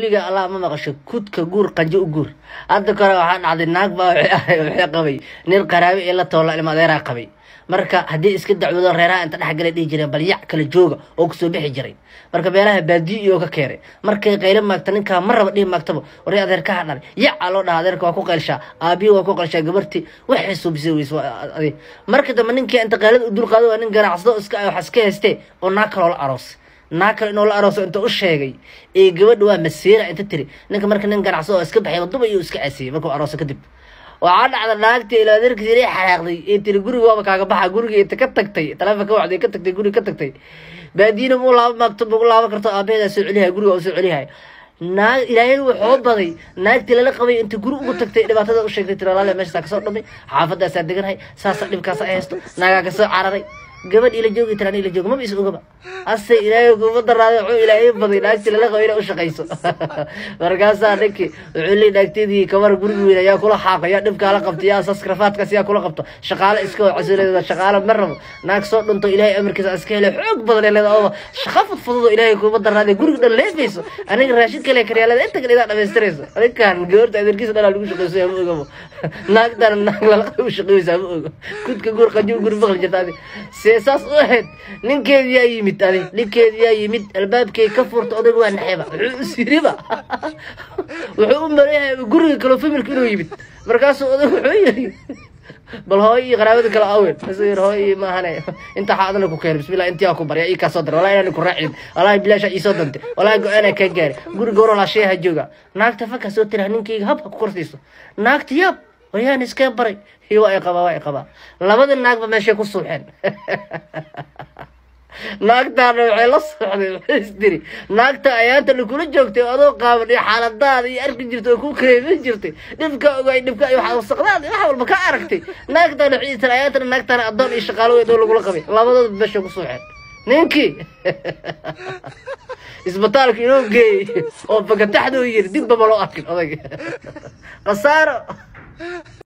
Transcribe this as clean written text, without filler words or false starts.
Weliga Allah ma maqasho kudka guur qanjo u guur. Hadda kore waxaa dhacday naag baa waxay qabay nin qaraabe ee la toola ilma adeeraa qabay. Marka haddii iska dacwado reeraha inta dhex galay dhihi jireen bal yac kala jooga oo kusoo bixi jiray. Marka beelaha baadiyo iyo ka keenay markay qaylo maagta ninkaa ma raba dhihi maagtaba waray adeerkaha dhalay yaca loo dhaha, adeerka waa ku qaylshaa, aabihi waa ku qaylshaa, gabartii waxay suubisay weyse adi. Marka dambe ninkii inta qaylada u dulqaado waa nin ganacsado iska wax iska haystee oo naag kaloo la aroos, naag kale inuu la arooso inta u sheegay ee gabadha waa masiira inta tiri ninka. Marka nin ganacsado oo iska baxay duba iyo iska caasiyey markuu arooso kadib waxaa dhacda naagtii ila adeerkiisa inay xanaaqday ee tiri guriga waaba kaaga baxa. Guriga inta ka tagtay taleefonka wacday ka tagtay, guriga ka tagtay, baadiyana ma u laaba maagto, ma u laaban karto, aabaheedaa soo celihay, guriga u soo celihay. Naag ilaahay wuxuu baday naagtii lala qabay inta guri ugu tagtay dhibaatada u sheegtay, tiri walaale meeshaasaa kasoo dhamay, xaafadaasaa deganahay, saasa dhibkaasa ay haysto, naagaa kasoo cararay, gabadh ila joogi tiraan ila jooga maba is ogaba. Ase ilaahay kuma daraaday, wuxuu ilaahay baday naagtii lala qabay inay u shaqayso. Markaasaa ninkii wuxuu leey naagteedii kamar guriga weyn ayaa kula xaaqa, yaa dhibkaa la qabta, yaa saas rafaadkaas yaa kula qabto, shaqaale iska casuuleeda, shaqaale ma rabo, naag soo dhunto ilaahay amarkiisa iska helay xoog badan ee leeda oo shaqo fudfudud oo ilaahay kuma daraaday guriga dhan leefayso, aniga raashin kale kariyaalada inta kale idaa dhamaystirayso. Adinkaan gabarta adeerkiisa dhanaa lagu shaqayso ma ogabo, naagtana naag lala qabay u shaqaysa ma ogo. Kudka guur qanjo guri maqli jirta adi see saas u ahayd. Ninkeedi yaa yimid, adi ninkeedi yaa yimid, albaabkay ka furta odayga waa naxeeba, wuxuu is yiriba wuxuu u maleeyahay guriga kaloo familka inuu yimid. Markaasuu odaygu wuxuu yiri bal hooyo iyo qaraabada kale awen, isuu yiri hooyo maahane inta waxaa adana ku keenay, bismillah intii aa ku barya ii kaa soo diray, wallahi inaan ku raacin, wallahi bilaasha ii soo dantay, wallahi go-aanaa kaa gaaray, guriga war walaashayaha jooga. Naagta fanka soo tiraha ninkayga hab ha ku korsiiso, naagta yaab waryaan iska baray hi waa ay qabaa waa ay qabaa. Labada naagba meeshay ku suuxeen. Naagtaana waxay la socday waxay istiri naagta ayaanta lakula joogtay adoo qaaban iyo xaaladaada iyo arki jirtay oo ku kareemin jirtay dhibka ogaay dhibka iyo waxa wasaqdaada wax walba ka aragtay. Naagtaana waxay istiri ayaantana naagtaana addoon iyo shaqaalo weyn oo lagula qabay. Labadooda meeshay ku suuxeen. Ninkii isbitaalka inuu geeyey oo fakataxduu yiri dibba ma loo arkin odayga khasaaro.